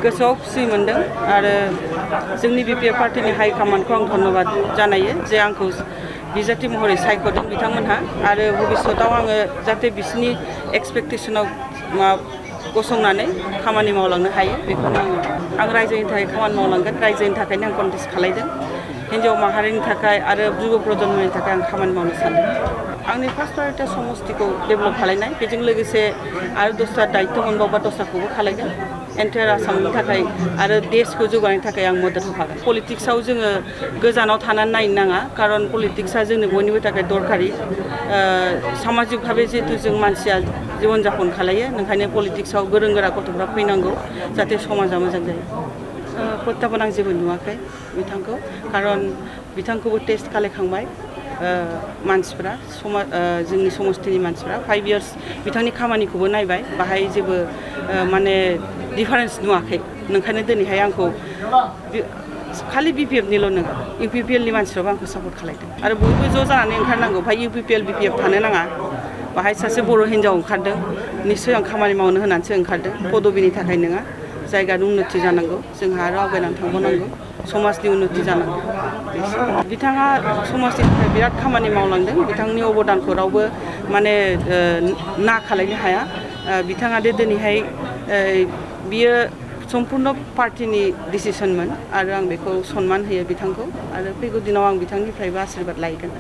गोसोआव खुसि मोनदों आरो जोंनि बिपिएफ पार्टिनि हाइ कमान्डखौ आं धन्यबाद जानायो जे आंखौ बिजाथि महरै सायख'दों बिथांमोनहा आरो भबिष्यताव आङो जाहाथे बिसोरनि एक्सपेक्टेसनाव गसंनानै खामानि मावलांनो हायो बेखौनो आं रायजोनि थाखाय खामानि मावलांगोन रायजोनि थाखायनो आं कन्टेस्ट खालायदों हिन्जाव माहारिनि थाखाय आरो युवा प्रजन्मनि थाखाय आं खामानि मावनो सानदों आंनि फार्स्ट प्रायरिटिया समस्तिखौ डेभेलप खालायनाय बेजों लोगोसे आरो दस्रा दायित्व मोनबावबा दस्राखौबो खालायगोन एन्टायार आसामनि थाखाय आरो देशखौ जौगानायनि थाखाय आं मदद होफागोन पलिटिक्सआव जोङो गोजानाव थानानै नायनो नाङा खारन पलिटिक्सआ जोंनि बयनिबो थाखाय दरखारि सामाजिक भाबै जिहेतु जों मानसिया जीवन जापन खालायो ओंखायनो पलिटिक्सआव गोरों गोरा गथ'फ्रा फैनांगौ जाहाथे समाजा मोजां जायो प्रत्याहबान आं जेबो नुवाखै बिथांखौ खारन बिथांखौबो टेस्ट खालायखांबाय मानसिफ्रा जोंनि समस्तिनि मानसिफ्रा 5 इयार्स बिथांनि खामानिखौबो नायबाय बाहाय जेबो माने डिफारेन्स नुवाखै ओंखायनो दिनैहाय आंखौ खालि बिपिएफनिल' नङा इउपिपिएलनि मानसिफ्राबो आंखौ सापर्ट खालायदों आरो बयबो ज' जानानै ओंखारनांगौ ओमफ्राय इउपिपिएल बिपिएफ थानो नाङा बाहाय सासे बर' हिन्जाव ओंखारदों निस्सय आं खामानि मावनो होनानैसो ओंखारदों पदबिनि थाखाय नङा जायगानि उन्नति जानांगौ जोंहा आरो आवगायनानै थांबावनांगौ समाजनि उन्नति जानांगौ बिथाङा समाजनि थाखाय बिराद खामानि मावलांदों बिथांनि अबदानखौ रावबो माने ना खालायनो हाया बिथाङा दिनैहाय बियो सम्पुर्ण पार्टिनि डिसिसनमोन आरो आं बेखौ सनमान होयो बिथांखौ आरो फैगौ दिनाव आं बिथांनिफ्रायबो आशीर्बाद लायगोन